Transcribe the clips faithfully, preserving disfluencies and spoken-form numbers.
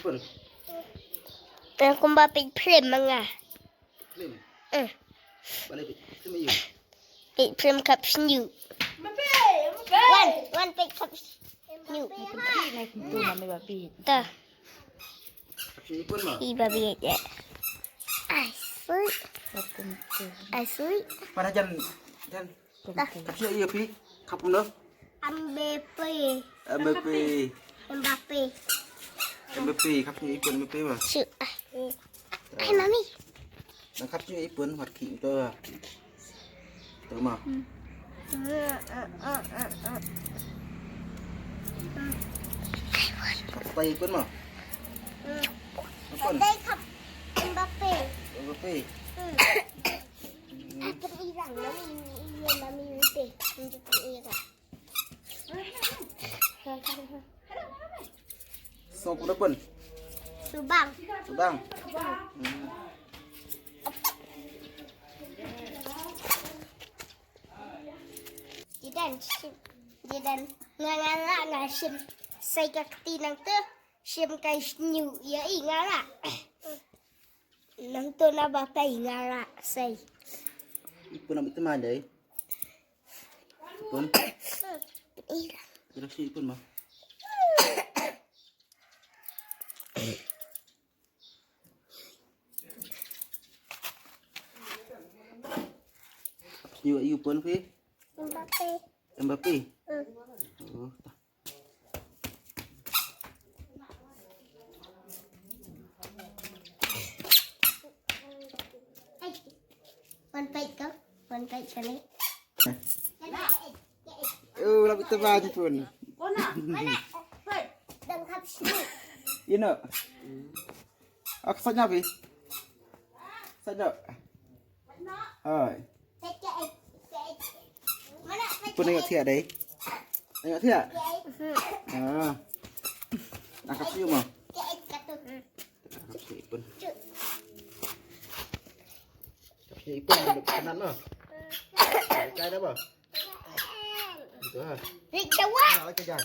Pun. Nga kumba peit phlim ma nga. Phlim. Eh. Balei peit phlim ïa u? Peit phlim khap shñiuh. Wan, wan peit khap shñiuh. Nai kumtu ma me ba peit. Ta. Khap shñiuh ïa pun ma. I ba peit ïa. Ai sui. Ba kumtu. Ai sui. Para jan, jan. Dah. Khap shñiuh ïa phi. Khap kumno? Mbappe. Mbappe. Mbappe. Mbappe, khap shñiuh ïa pun Mbappe ma. Shu. Ah. Ai mami. Nang khap shñiuh ïa pun wat ki to. To ma. Hmm. Khap tai ïa pun ma. Hmm. Ïa pun. Tai khap Mbappe. Mbappe. Hmm. Aku irang, mami, iya, mami, ute. Tunjuk ke irang. Song kumno pun? Subang. Subang. Hmm. Jidan, shim. Jidan. Nga, nga, nga, nga, shim. Sai ka kti nangtu. Shim ka shñiuh ïa i nga la. Nangtu na ba pei nga la sei. I pun am i tma dei. I pun. Kira si i pun ma. Shñiuh ïa u pun phi? Mbappe. Mbappe? Hmm. Oh, ta. Wan peit ko, wan peit kane. Oh, la bita ba ji pun. Dang hap sini. Ino. Ak sait na phi. Sait na. Hai. Pun ïa thiah dei. Ïa thiah. Ah. Nang khap shñiuh ma. Khap shñiuh pun. Khap shñiuh pun. Kanan ma. Kai da ba. Itu ha. Rik jawa. Nak lagi jan.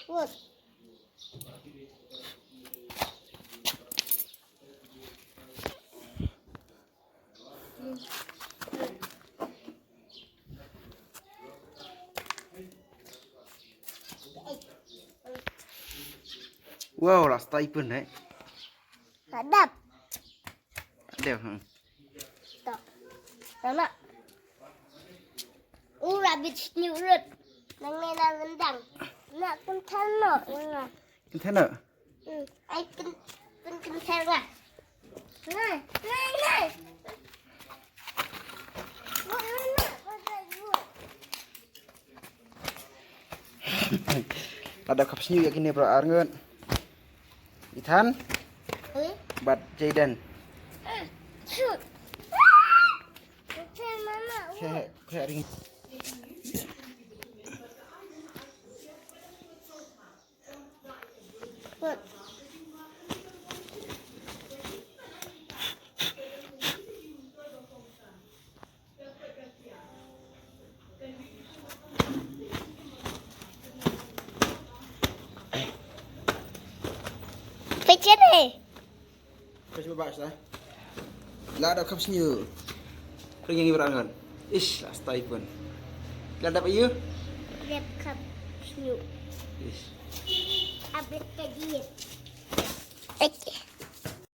Look. Wow, rasta ipun eh. Hadap. Hadap, hmm. To. Tama. U rabbit sniu rut. Nang ne nang rendang. Nak kental no, nang. Kental no? Hmm. Ai ken ken kental lah. Nah, nah, nah. Buat mana? Buat buat. Lada khap sniu ïa kine para arngut. Ethan. Oi. Bad Jayden. Shoot. Shoot, mama. Khe khe ring. Pecah deh. Pecah babak sah. Lah ada khap sniu. Kering yang ibarat ngan. Ish, astai pun. Lah dapat you? Dep khap sniu. Ish. Ablet ka diet. Pecah.